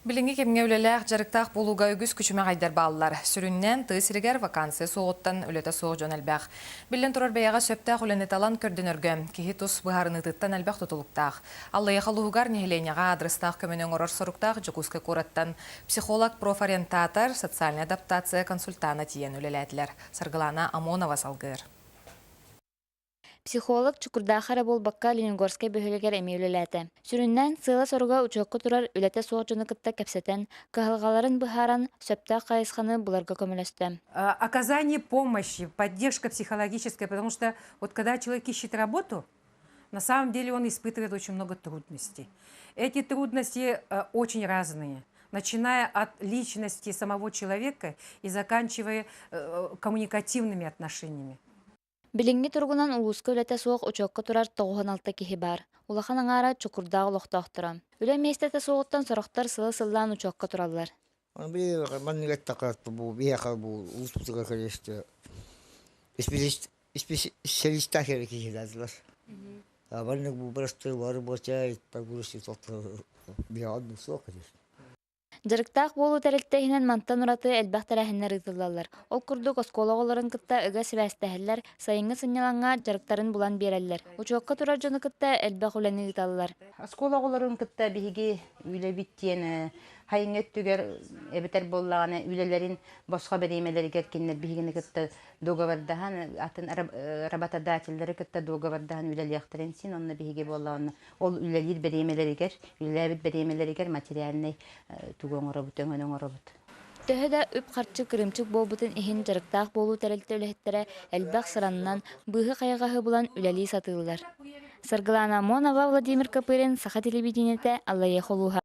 Билиҥҥи кэмҥэ үлэлээх, дьарыктаах буолууга үгүс күчүмэҕэйдэр бааллар. Сүрүннээн, тыа сиригэр вакансия суоҕуттан үлэтэ суох дьон элбэх. Биллэн турар, бэйэҕэ сөптөөх үлэни талан көрдөнөргө киһи тус быһаарыныытыттан элбэх тутулуктаах. Аллайыаха улууһугар нэһилиэнньэҕэ аадырыстаах көмөнү оҥорор соруктаах Дьокуускай куораттан психолог, профориентатор, социальнай адаптация консультана тиийэн үлэлээтилэр. Саргылаана Амонова салгыыр. Психолог Чукурдаах эрэ буолбакка Лениногорскай бөһүөлэгэр эмиэ үлэлээтэ. Сүрүннээн сыала-соруга учуокка турар үлэтэ суох дьону кытта кэпсэтэн, кыһалҕаларын быһааран, сөптөөх хайысханы буларга көмөлөстө. Оказание помощи, поддержка психологическая, потому что вот когда человек ищет работу, на самом деле он испытывает очень много трудностей. Эти трудности очень разные, начиная от личности самого человека и заканчивая коммуникативными отношениями. Билиҥҥи туругунан улууска үлэтэ суох учуокка турар 96 киһи баар. Улахан аҥаара Чокурдаах олохтоохторо. Үлэ миэстэтэ суоҕуттан сорохтор сылы-сыллаан учуокка тураллар. Маннык эттэххэ бу биһиэхэ бу улууспутугар конечно специалистаах эрэ киһилээтилэр. Маннык бу простой рабочай биһиэхэ суох конечно. Дьарыктаах буолуу тэрилтэ иһинэн мантан ураты элбэх тэрээһиннэр ыытыллаллар. Ол курдук оскуола оҕолорун кытта ыга сибээстэһэллэр, сайыҥҥы сынньалаҥҥа дьарыктарын булан биэрэллэр. Учуокка турар дьону кытта элбэх үлэни ыыталлар. Оскуола оҕолорун кытта биһиги үлэбит диэн хайыҥҥы өттүгэр эбэтэр буоллаҕына үлэлэрин босхо бириэмэлэригэр кинилэр биһигини кытта договордаһан атын работодателлэри кытта договордаһан үлэлиэхтэрин син онно биһиги буоллаҕына Ол үлэлиир бириэмэлэригэр, үлэлээбит бириэмэлэригэр материальнай тугу оҥоробут, өҥөнү оҥоробут. Төһө да үп-харчы кырыымчык буолбутун иһин дьарыктаах буолуу тэрилтэ үлэһиттэрэ элбэх сыраннан, быыһы-хайаҕаһы булан үлэлии сатыыллар. Саргылаана Амонова, Владимир Копырин, Саха телевидениетэ, Аллайыаха улууһа.